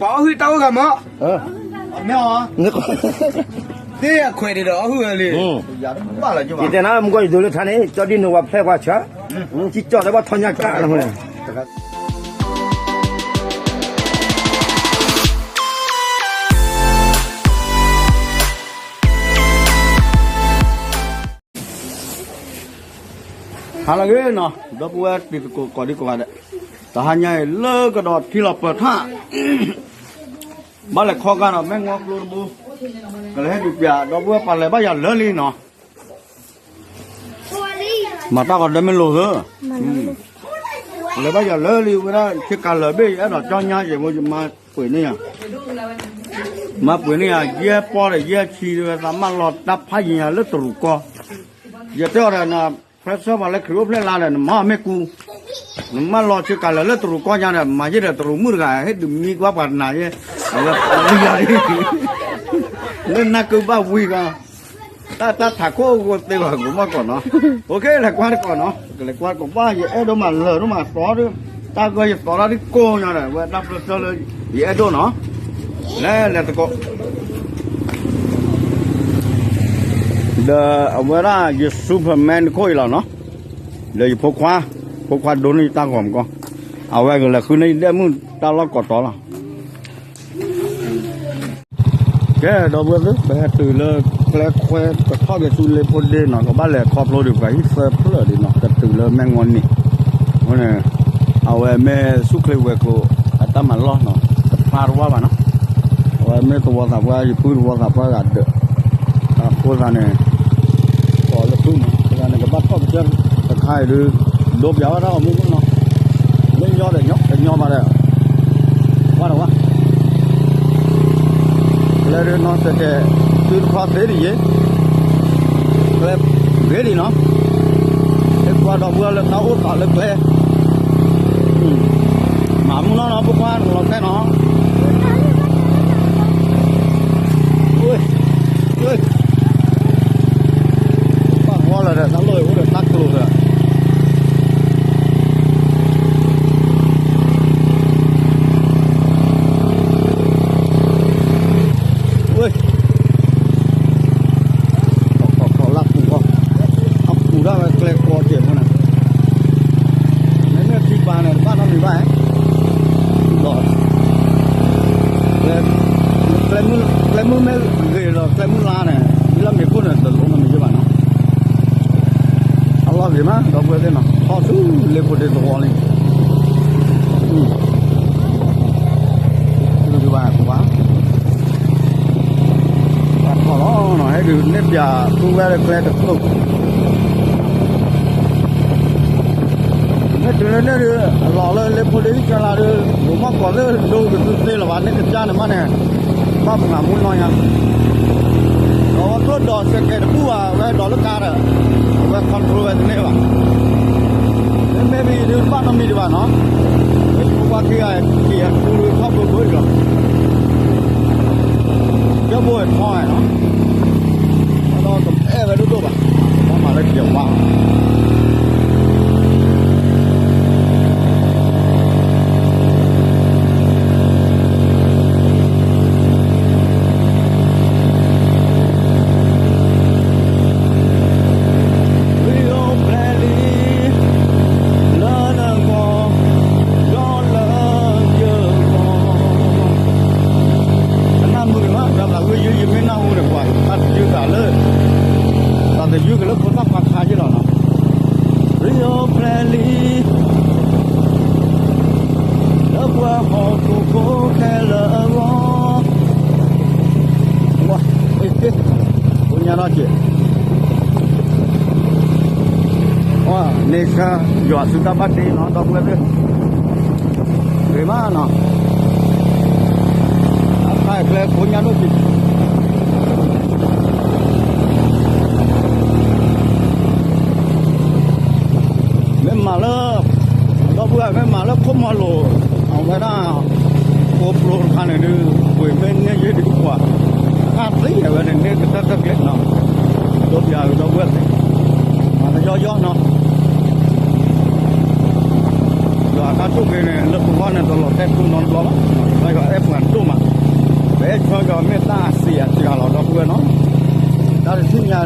အီၣ်ဟုၣ်တၢ်အိၣ်ဂၤမး, သ့ၣ်အခွဲးဒံးဒီးအီၣ်ဟုၣ်ဝဲလံ, ယတဲနၤ မုၢ်ကီၢ်ယဒိးလၢထါန့ၣ် ကၠီဒ်နိဝၤဖျဲၣ်ပှၤဆၢ, ကၠီတဲဘၣ်ထီညါကါလီၤန့ၣ် ဟါလၢအဂ့ၤနီၤ ဒီပုၢ်ဝဲၢ်တံၤသကိးကိးဒံကိးဂၤဒဲး, တဟါညါအံၤလၢကဒီးထံလီၤပၢၤထၣ်, ဘၣ်လဲၤခီကါဒီးမ့ၢ်ငီကျိတဘိ, ကလဲၤဟဲဒုးပျး ဒီပုၢ်ဝဲၢ်ပှၤလဲၤဘၣ်ယၤလၢာ်လံနီၤ, မၤတၢ်ကီၤဒဲမ့ၢ်လိာ်သၢ, လဲၤဘၣ်ယၤလၢာ်လံ ဝဲဒၣ်ဆ့ကၤလၢာ်ဘ့ၣ် ယအဲၣ်ဒိးကၠီညါယဲၢ်မ့ၢ်ယမၤပှ့ၤန့ၢ်ယၤ, မၤပှ့ၤန့ၢ်ယၤ ယဲၢ်ပီၢ်ဒီးယဲၢ်ဆံ ဝဲသးမၢလီၤတၢ်ဖးယံၤယၤလၢတရူးကီၢ်, ယတဲအီၤဒီး ဖဲဆၢပှၤလၢခရံာ်အိၣ်ဖျဲၣ်လါဒီး နမၤအီၤမ့ၢ်ကူ, နမၢလီၤဆ့ကၤလၢာ်လၢတရူးကီၢ်ညါဒီး မၤယဲၢ်ဒီးတရူးမုၣ်တဂၤ ဟ့ၣ်ဒုးမံကွၢ်ပှၤတနၤယဲၢ်, အဝဲလံယၤလံ, လၢနၢ်ကုဘၣ်ဝံၤကီး, တၢ်တၢ်ထးခိၣ်အိၣ်သ့ဘၣ် ကမီၢ်ကီးနီၤ, အိၣ်က့ လဲၤကွၢ်တကီးနီၤ, ကလဲၤကွၢ်တကီးဘၣ် ယအဲၣ်ဒိးမးလၢာ်ဒိၣ်မးသီဒီး, တၢ်ဂီၤယသီတၢ်ဒ်ကိးညါဒီး ဝဲတၢ်ပျၢၤတၢ်လၢ ယအဲၣ်ဒိးနီၤ, လဲၤလဲၤတကီး ဒီးအဝဲဒၣ်ယ Superman တခိၣ်အံၤလီၤနီၤ, ဒီးယဖိခွါ, ဖိခွါဒိၣ်န့ၢ်ယတၢ်ဂီၤမူကီၢ်, အဝဲကလဲၤဃုန့ၢ်ယဒဲမုၣ်တၢ်လီၢ်ကိးတီၤလီၤ. ကဲ ဒီပုၢ်ဝဲၢ်သ့ၣ် ပဟဲတုၤလၢကျဲခွဲကထီၣ်က့ၤဆူလ့ဖိဒ့နီၤ, ကဘၣ်လဲၤခီဖျိဒံးပှၤဟံၣ်သၢဖျၢၣ်ဒံးနီၤ, ကတုၤလၢမဲၢ်ငီနံၤ, အဃိန့ၣ် အဝဲမ့ၢ်ဆူၣ်ချ့ဝဲၤကျိၤ အတၢ်မၤလီၢ်နီၤ, တဖျါတဝါဘၣ်နီၤ, အဝဲမ့ၢ်သဝီသးပှၢ် ယပုၢ်သဝီသးပှၢ်ဂၤဒၢး, အဃိသတးန့ၣ် ကိးလၢဖုၣ်နီၤ, အဃိသတးန့ၣ် ကဘၣ်ထီၣ်ပကစၢၢ်တခါအံၤဒုး ဒိပျးဝဲဒၣ်အီၤမူမူနီၤ, မ့ၢ်ညီဒီးညီ တညီဘၣ်ဒီး ဝါဒီးဝါ, ကျဲဒုးနီၢ်စဲးကဲး သုတခီသ့ဒ်ယဲ, ကျဲဂ့ၤဒံးနီၤ, ဟဲကွၢ်ဒီပုၢ်ဝဲၢ်လၢတၢ်အိၣ်သးလၢကျဲ, မၤမူနီၢ်နီၤ ဖိခွါလီၤတဲနီၤ, ပၢ်ဃီလၢာ်ဒီး တၢ်လီၢ်အံၤအိၣ်ဒီးတၢ်ကျိၤဒီး ဝ့ၢ် ခီခီခီလၢပူၤဃီ, အပူၤဒၣ်ဝဲကျဲကီတစဲးဖိန့ၣ်, မ့မ့ၢ်ထံပၤန့ၣ် တဘၣ်နီတမံၤဘၣ်, ဒီး ကျဲမုၢ် ကျဲမုၢ်မ့ၢ်ဂ့ၤဒီး ကျဲမုၢ်လါန့ၣ် လၢမ့ၤခိၣ်န့ၣ် တလိၣ်နီတမံၤဘၣ်နီၤ, အလီၢ်ဂ့ၤမး ဒီပုၢ်ဝဲၢ်သ့ၣ်နီၤ, ထီၣ်ဆူလ့ဖိဒ့သဝီလံ, ဘၣ် ပှၤထီၣ်လီၤနီၤ, ဟဲဒုးနဲၣ်ပၠးပုၢ်ဝဲၢ်လၢကျဲတခိၣ်, မ့ၢ်တုၤလၢန့ၣ်ဒုး အလီၢ်လၢလ့ဖိဒ့ဟံၣ်ကၢလါဒုး ဒိးမီၢ်ကီးသ့ၣ်ဒိကသုသ့လၢၤဘၣ် န့ၣ်ကစၢ်န့ၣ်မးန့ၣ်, ဘၣ်ပမၤမူနီၢ်ညါ, ဒီးဝဲကျိၣ်ဒီးစဲးကဲးတဘူၣ်ဘၣ် ဝဲဒိးလၢကါဒီး အဝဲ control ဝဲတန့ၢ်ဘၣ်, မ့မ့ၢ်ပယီၤဒုးတဘၣ်နီတမံၤဒံးဘၣ်နီၤ, မ့ၢ်ပှၤခံဂၤ က့ၤဟဲထူလၢခီၣ်ဖိဖိအံၤလီၤ, ကၠၢ်ဘိဝဲထီနီၤ, ဒီးကအဲၣ်ဝဲဒိၣ်ဒိၣ်ဘၣ်, ဘၣ်မၤလၢက့ၤဝါ ပယီၤဖျဲၣ်လံ လၢနဂီၢ် ဒီးလၢယဂီၢ်, အနၢ်မုာ်န့ၣ်မး ဒီးသးဝံယုၢ်ယမ့ၢ်နၢ်ဟူန့ၣ် ပှၤသးသယုၢ်သးလၢ သးသယုၢ်ကလၢဖိသၣ်ခွါခါယ့ၢ်လီၤနီၤ, ပယီၤဖျဲၣ်လံ လၢပှၤဟီၣ်ခိၣ်ဖိခဲလၢာ်အဂီၢ်, ဝါ, ဖိညါနီၢ်က့ၤ, ဝါ, န့ဆၢ ယွၤစုတၢ်ဘၣ်တ့နီၤ ဒီပုၢ်ဝဲၢ်သ့ၣ်, ဂ့ၤမးနီၤ, အဖးကျဲဖိညါနီၢ်က့ၤ မ့ၢ်မၤလၢ ဒီပုၢ်ဝဲၢ် မ့ၢ်မၤလၢခိၣ်မီလိၤ အဝဲဒၣ် ကိးပျိတခါန့ၣ်ဒုး ပှ့ၤမ့ၢ်န့ၢ်ယဲၢ်ဒံးပှၤ ခါသံအဝဲန့ၣ် န့ၢ်ကတၢၢ်တၢၢ်ကျဲနီၤ ဒိပျးဒီပုၢ်ဝဲၢ်သ့ၣ် မၤတယီယီနီၤ ယွၤအတၢ်ဆိၣ်ဂ့ၤန့ၣ် လၢပဂီၢ်န့ၣ် တလီၤတဲာ်ခိၣ်နီတဘျီဘၣ် ယွၤအဲၣ်ပှၤဒိၣ်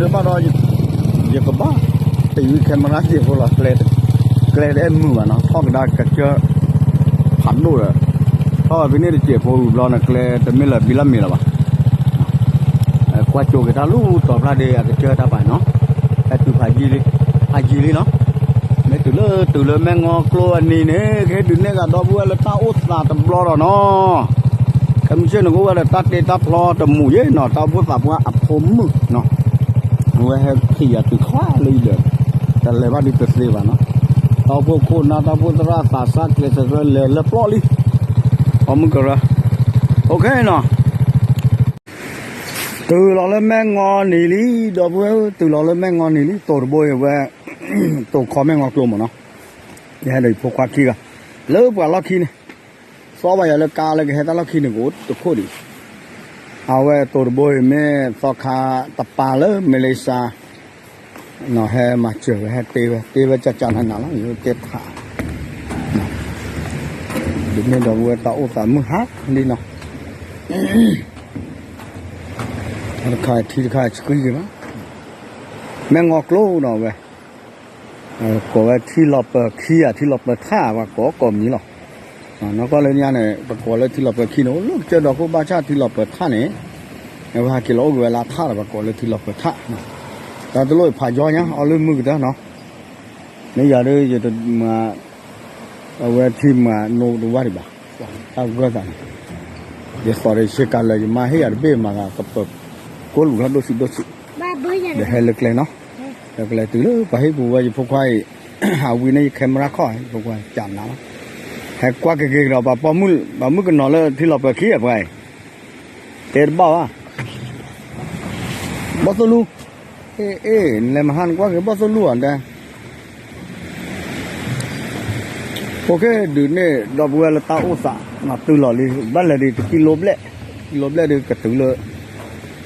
ဒ်ဘၣ်ဒီး ယကဘၣ် တ့ဝံ camera စဲးဖိလီၤ, ကျဲတအဲၣ်မုာ်ဘၣ်နီၤ, ထီၣ်ကဒါကစၢၢ် ဖးဒိၣ်ဒီး ထီၣ်ဘၣ်ဖဲန့ၣ်တစဲးဖိဝံၤဘျီန့ၣ် ကျဲတမ့ၢ်လၢၤဘံလၢမ့ၢ်လၢၤဘၣ်, ကွၢ်ကၠိက့ၤတၢ်လၢတီၤဖျါဒ့ အကစၢၢ်တၢ်ပာ်နီၤ, ဟဲတုၤဖးယံာ်လံ, ဖးယံာ်လံနီၤ, မ့ၢ်တုၤလၢတုၤလၢမဲၢ်ငီကျိအနံၤန့ၣ် ကဟဲဒုးနဲၣ်ဂၤဒီပုၢ်ဝဲၢ်လၢတၢ်အိၣ်သးတဘျီဒီးနီၤ ခဲမုၢ်ဆ့ၣ်န့ၣ်ကအိၣ်ဝဲဒီးတၢ်တ့တၢ်ဖျီတမူၤယဲနီၤ, တၢ်အိၣ်ဖှိၣ်သးပှၢ်အဖိမုၣ်နီၤ, အဝဲဟဲခံယၤတုၤခါလၢအံၤဒီး တလဲၤဘၣ်ဒုးတသ့ဘၣ်နီၤ, တၢ်အိၣ်ဖှိၣ်ခိၣ်နၢ်တၢ်အိၣ်ဖှိၣ်သရၣ်သးစၢ်ကျဲးစၢးလဲၤလၢပျီလံ, အီမုၢ်ကရၢ, OKနီၤ, တုၤလီၤလၢမဲၢ်ငီနံၤလံ, ဒီပုၢ်ဝဲၢ် တုၤလီၤလၢမဲၢ်ငီနံၤလံ, တိၤတဘိအံၤဝဲ တိၤခီမဲၢ်ငီကျိမ့ၢ်နီၤ, ယဟဲဒီးယဖိခွါခံဂၤ လၢပှၤလီၢ်ခံန့ၣ်, သီဘၣ်ယၤလၢကါလၢကဟဲတၢ်လီၢ်ခံန့ၣ် ကအိၣ်တခိၣ်ဒံး, အဝဲတိၤတဘိအံၤမ့ၢ်သီခါတပၤလၢမလ့ၡါ နီၤ ဟဲမၤစၢၤဝဲ ဟဲတ့ဝဲ တ့ဝဲကၠၢ်ကၠၢ်နးနးလီၤ, ယတဲထါ ဒ်န့ၣ်ဒီးဝဲတၢ်အိၣ်သးမုၢ်ဟါလံနီၤ, တခါထံတခါဆှံက့ၤဘၣ်, မဲၢ်ငီကျိနီၤဝဲ ကိးဝဲထံလီၤပၢၤခံဂၤ ထံလီၤပၢၤထၣ် ပှၤကိးကိးမံၤလီၤ, နီၢ်ကီၢ်လၢညါန့ၣ် ပကိးလၢထံလီၤပၢၤခံန့ၣ် အိၣ်လၢကစၢၢ်ဒီခိၣ်ဘၣ်ဆၣ်ထံလီၤပၢၤထၣ်န့ၣ်, အဝဲဟဲက့ၤလီၤအိၣ်က့ၤဝဲလၢထၣ်ဒီး ပှၤကိးလၢထံလီၤပၢၤထၣ်, တၢ်တလိၣ်ဖးယီညါ အီၣ်လၢမုၢ်ကတၢၢ်နီၤ, မ့ၢ်ယၤဒ်ယတမၤ အဝဲထံမၤနိတဝၢ်ဒံးဘၣ်, တၢ်ဂၢၢ်သးန့ၣ်, ယသီၣ်ဒီးယဆ့ကၤလၢာ် ယမါဟ့ၣ်ယၤတဘ့ၣ်မၤသးကပၢၤကိၣ်လူၤထီၣ်ဒိၣ်ဆံးဒိၣ်ဆံး, ဒီးဟဲလၢကျဲနီၤ, လၢကျဲတုၤလၢပှၤဟံၣ်ပူၤဝဲယဖိခွါအံၤ, အဝံၤန့ၣ်ယ camera ခီၣ် ယဖိခွါကၢ်နၤလီၤ, ဟဲကွၢ်က့ၤက့ၤကဒီး ပှၤပိာ်မုၣ် ပှၤမုၣ်ကနီၤလၢထံလီၤပၢၤခံအပှၤအံၤ တဲတဘၣ်ဘၣ်, ဘီၣ်သိၣ်လူၢ်, အ့ အ့ နလဲၤမဟါနကွၢ်က့ၤဘီၣ်သိၣ်လူၢ်ဧါတဲ, ဖိခဲဒုးန့ၣ် ဒီပုၢ်ဝဲၢ်လၢတၢ်အိၣ်သး တုၤလီၤလံ ဘၣ်လဲၤဒံးတကံလိဘျဲၣ်, ကံလိဘျဲၣ်ဒုးကတုၤလၢ တၢ်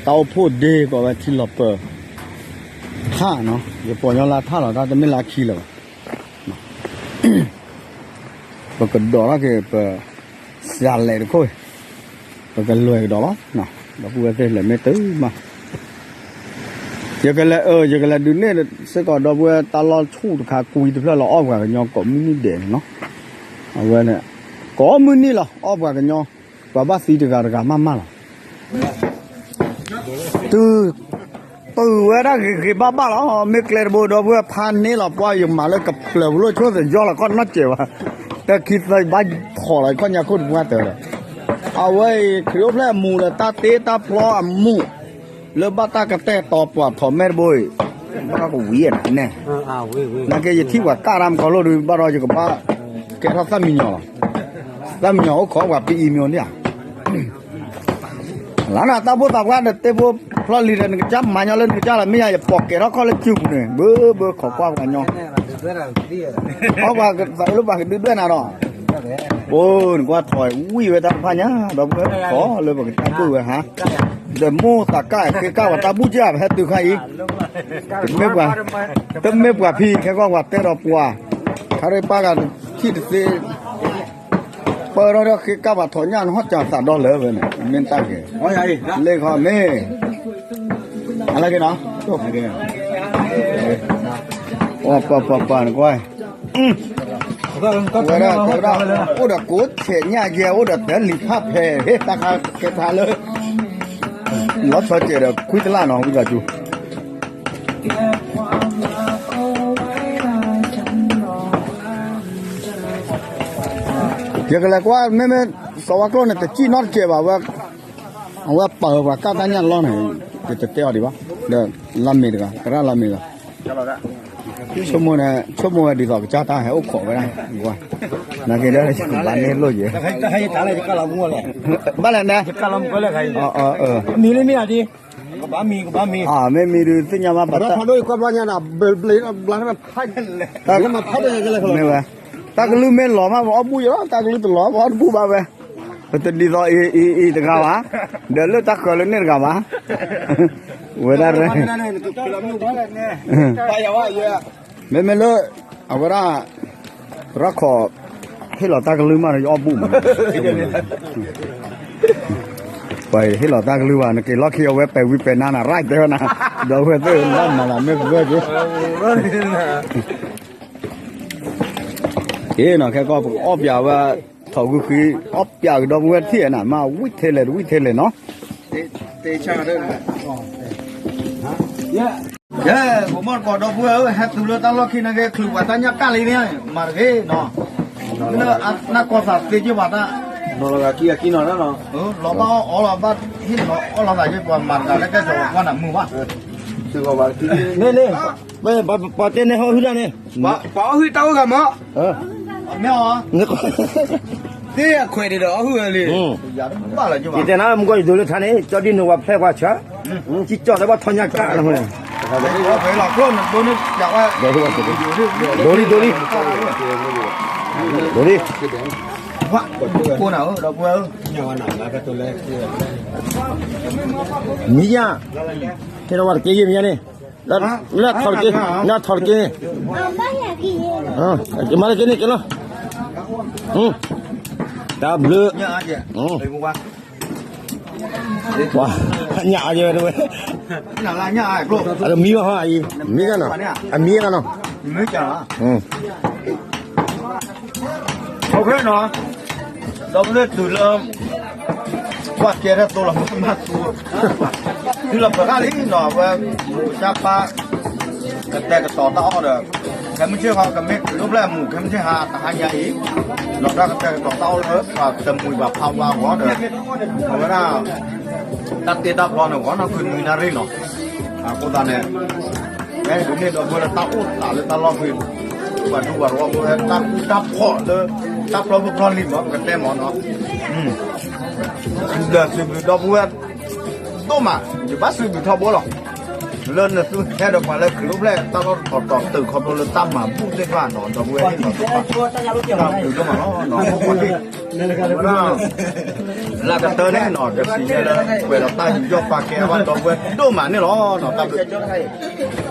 အိၣ်ဖှိၣ်ဒ့ကိးဝဲထံလီၤပၢၤ ထၣ်နီၤ, ယပီၤညီလၢထၣ်လီၤ တၢ်တမ့ၢ်လၢခံလၢၤဘၣ် ပကဒိးထီၣ်က့ၤ ပစှၤလဲၤတခိၣ်, ပကလွဲၢ်ကဒီးလီၤ, ဒီပုၢ်ဝဲၢ်သ့ၣ်လဲၤမ့ၢ်တုၤမး, ယကလဲၤအၢ ယကလဲၤဒုးန့ၢ်စ့ၢ်ကီး ဒီပုၢ်ဝဲၢ်တၢ်လီၢ်ဆူၣ်တခါ ကွံတဖျၢၣ်လီၤ အီၣ်ပှၤကညီကိးမုၢ်နံၤဒဲးန့ၣ်နီၤ, အဝဲန့ၣ် ကိးမုၢ်နံၤလီၤ အီၣ်ပှၤကညီ, ပှၤဘၣ်သံတဂၤတဂၤမးမးလီၤ တုၤ တုၤဝဲဒၣ်ဂ့ၤဂ့ၤဘၣ်ဘၣ်လီၤ, မ့ၢ်ကျဲတဘိဒီပုၢ်ဝဲၢ်ဖးန့ၢ်လီၤ ပှၢ်ယမၤလၢကပျၢၤပူၤလိာ်ဆိၣ်သယီလီၤ ကီၢ်နီၣ်စဲးဝဲ, တၢ်ခံသၢဘၣ်ဖီၣ်လီၤ ကီၢ်ညါခိၣ်တပှၢ်တၢၢ်ဒီး, အဝဲအံၤ ခရံာ်အိၣ်ဖျဲၣ်အမူးလၢတၢ်တ့တၢ်ဖျီအမူး, လၢဘၣ်တၢ်ကတဲာ်တီၤပှၤထီၣ်မဲာ်တဘိအံၤ, ဘၣ်ကဝံၤန့ၣ်, နာ်က့ယထံၣ်ပှၤကၢ်တၢ်မကီလိၣ်ဒုး ဘၣ်ဒီးယကဘၣ် ကဲထီၣ်သၣ်မံညီၤလီၤ, သၣ်မံညီၤအိၣ်ခိးပှၤပအံၤမ့ၢ်န့ၣ်ဧါ လၢနတၢ်ဖိသၣ်ခွါဒီးတဲဖိဖျီလံဒီး နကစၢ်မၤညီလၢနကစၢ်လီၤ မ့ၢ်ယၤယပိာ်ကဲထီၣ်ခီၣ်လၢစုပူၤန့ၣ် ဘၣ်ဘၣ်ခိးကွၢ်ပှၤညီ, အီၣ်ပှၤသးအ့ၣ်လိာ်ပှၤကဒုၣ်ဒွဲၣ်နၤဒီး, အိ နကွၢ်ထီၣ်ဝံၣ်ဝဲတၢ်တဖၣ်ညါ ဒီပုၢ်ဝဲၢ်ခိးလၢပကတၢ်ဘူၣ်ဝဲဟါ, ဒီးမိၢ်သးကၢ်ဃ့ကၢ်ပှၤတၢ်ဘူၣ်ကၢ် ပဟဲတုၤခါအံၤ, တမ့ၢ်ပှၤ, တမ့ၢ်ပှၤဖံခဲကီၢ်ပှၤတဲဒီးပှၤ, ခါရ့ၣ်ပၢ်ဂၤထံၣ်တသ့ ပၢထီၣ်ဒီးဃ့ကၢ်ပှၤထီၣ်ညၣ် နဟီၣ်စၢၤသးဒီလၢဝဲန့ၣ် မ့ၢ်တၢ်ဂ့ၤ, လ့ၣ်ခီမ့ၢ်, အလၢက့ၤနီၤ, ပှၤပှၤပှၤပှၤနကွၢ်, ဝဲဒၣ်တဲဝဲဒၣ်, အိၣ်ဒီးကိးဆဲးညၣ်ယဲ အိၣ်ဒီးတၢ်လံၤဖးဖဲ ဟ့ၣ်တၢ်ခါကဲထါလၢ လီၤဆီစဲးဒီးခွံတလၢ်နီၤ ဝံသးစူၤ ယကလဲၤကွၢ် မ့မ့ၢ် စီၤဝါကျိၣ်န့ၣ်တစံၣ်နီတစဲးဘၣ်, အဝဲပာ်ဝဲပှၤကၢ်တၢ်ညၣ်လီၢ်န့ၣ် ယတတဲအီၤဒံးဘၣ်, ဒီးလါမ့ၤတဂၤ သရၣ်လါမ့ၤတဂၤ, ဆိကမိၣ်န့ၣ် ဆိကမိၣ်ဝဲဒ်သိးကစၢ်တၢ်ဟဲအိၣ်ခိးဝဲဒၣ်, နာ်က့ဒီး ယကဘၣ်န့ၢ်လိၣ်ယဲ, ဘၣ်လဲၣ်နဲ, မံၤလၢမံၤအဒံး, မ့မံၤဒုးသ့ၣ်ညါဘၣ်ပှၤတၢ်, မ့ၢ်ဝဲ, တၢ်ကလုၢ်မ့ၢ်လီၤမး ပအီၣ်ဘူၣ်ယလီၤ, တၢ်ကလုၢ်တလီၤ ပအီၣ်တဘူၣ်ဘၣ်ဝဲ, ပတဒ်သိးအံၤအံၤအံၤတဂၤဘၣ်, ဒီးလၢတၢ်ဃၢၤလၢန့ၣ်တဂၤဘၣ်, ဝဲဒၣ် မ့မ့ၢ်လၢ အဝဲဒၣ် ရၣ်ခီၣ် ဟ့ၣ်လီၤတၢ်ကလုၢ်မးဒီး ယအီၣ်ဘူၣ်မး, ပှၤဟ့ၣ်လီၤတၢ်ကလုၢ်ဘၣ် နက့ၤလီၢ်ခံအဝဲပဲာ်ဝံပဲာ်နါနၤ ရၢ်တဲဝဲနၤ ဒီပုၢ်ဝဲၢ်သ့ၣ် လၢမၤလၤမ့ၢ်ပဝဲက့ၤ က့ၤနီၤ ခဲကီၢ်ပကအီၣ်ပၠးဝဲ ထီၣ်ဂုာ်ဃံ အီၣ်ပၠးကဒီပုၢ်ဝဲၢ်ထံၣ်နၤ မၤဝံၣ်ထဲလဲၣ်တဝံၣ်ထဲလဲၣ်နီၤ ကဲ ပမီၢ်တကိးဒီပုၢ်ဝဲၢ်ဧၢ ဟဲတုၤလၢတၢ်လီၢ်ခံနာ်က့ ချုးပှၤတၢ်ညၣ်ကၣ်လံန့ၣ် မၤတဂ့ၤနီၤ လၢနၢ်ကီၢ်သးသ့က့ၤပှၤတၢ် လီၤဘၣ်အီၣ်လီၤဘၣ်ဟ့ၣ်လီၤအီၣ်လီၤသးက့ၤ ပှၤမၤတဂၤလၢကဲစီၤပၤကွၢ်နၤမုာ်ဘၣ် မ့ၢ်န့ၣ် ပှၤတဲန့ၣ်ဟီၣ်ဟုၣ်တၢ်န့ၣ် ပှၤအီၣ်ဟုၣ်တၢ်အိၣ်ဂၤမး မ့ၢ်အီၤ သ့အခွဲးဒံးဒီးအီၣ်ဟုၣ်ဝဲလံ ယတဲနၤမူကီၢ်ယဒိးလၢထါန့ၣ် ကၠီဒ်နိးဝဲဖျဲၣ်ကွၢ်ဆၢ ကၠီကၠီလၢဘၣ်ထီၣ်ညၣ်ကၣ်လၢန့ၣ် ဒိးလံဒိးလံ ဒိးလံ မံယါ ဟဲဒီးဝဲတက့ၢ်ယဲၢ်မံယါန့ၣ် လၢထီၣ်တက့ၢ် လၢထီၣ်တက့ၢ်န့ၣ် မၤတက့ၢ်န့ၣ်က့ၤလီၤ တၢ်ဘျုး ပှၤ ညၣ်အါယဲဝဲတဝဲ အမံဘၣ်ဟီအံၤ မံကနီၤ အမံကနီၤ ဒီပုၢ်ဝဲၢ်နီၤ ဒီပုၢ်ဝဲၢ်တုၤလၢ ကွၢ်ကဲထီၣ်သိလီၤမၤသူ တုၤလီၤပှၤဂၤလံနီၤ အဝဲ မူကစၢ်ပၢ် ကတဲာ်ကတီၤတၢ်အီၣ်ဒီး ခဲမုၢ်ဆ့ၣ်ဃီ ကမ့ၢ်ကလိၣ်ဖျဲၣ်မူ ခဲမုၢ်ဆ့ၣ်ဟါ တဟါညါအံၤ လီၤတၢ်ကတဲာ်ကတီၤတၢ်အီၣ်လၢ ပှၤတမှံၤဘၣ်ဖးဝါဂီၢ်ဒီး အဝဲဒၣ် တၢ်တ့တၢ်ဖျီန့ၣ် ဂီၤနီၢ်ခုနွံနၣ်ရံၣ်နီၤ အဃိသတးန့ၣ် ဖဲဒုးန့ၢ်ဒီပုၢ်ဝဲၢ်လၢတၢ်အိၣ်သးလၢတၢ်လီၢ်ဖဲ ပှၤဒူပှၤဂီၢ်ဖိဟဲတၢ်ကူတၢ်ဖှီၣ်လၢ တၢ်ဖျီဖျီလံမး ပကတဲမးနီၤ ဒီးစံးဘျုးဒီပုၢ်ဝဲၢ် ဒိၣ်မး ယဘၣ်စံးဘျုးထီဘိလီၤ လၢနသုဟဲဒီးပှၤလၢကလိၣ်ဖျဲၣ်တၢ်လီၢ်တတီၤတီၤတုၤခီဖျိလၢတၢ်မၤဘူၣ်သ့ၣ်တဖၣ်နီၤ ဒီပုၢ်ဝဲၢ်ဟ့ၣ်လီၤသ့ၣ်တဖၣ် တၢ်ဘျုးဒိၣ်မးလီၤ အဝဲဒၣ် လၢကတၢၢ်န့ၣ်နီၤ ကစံးဆၢလၢ ပှဲၤဒီးတၢ်ယူးယီၣ်ပာ်ကဲအဘၣ်ဒီပုၢ်ဝဲၢ်ဒိၣ်မးန့ၣ်လီၤနီၤ တၢ်ဘျုး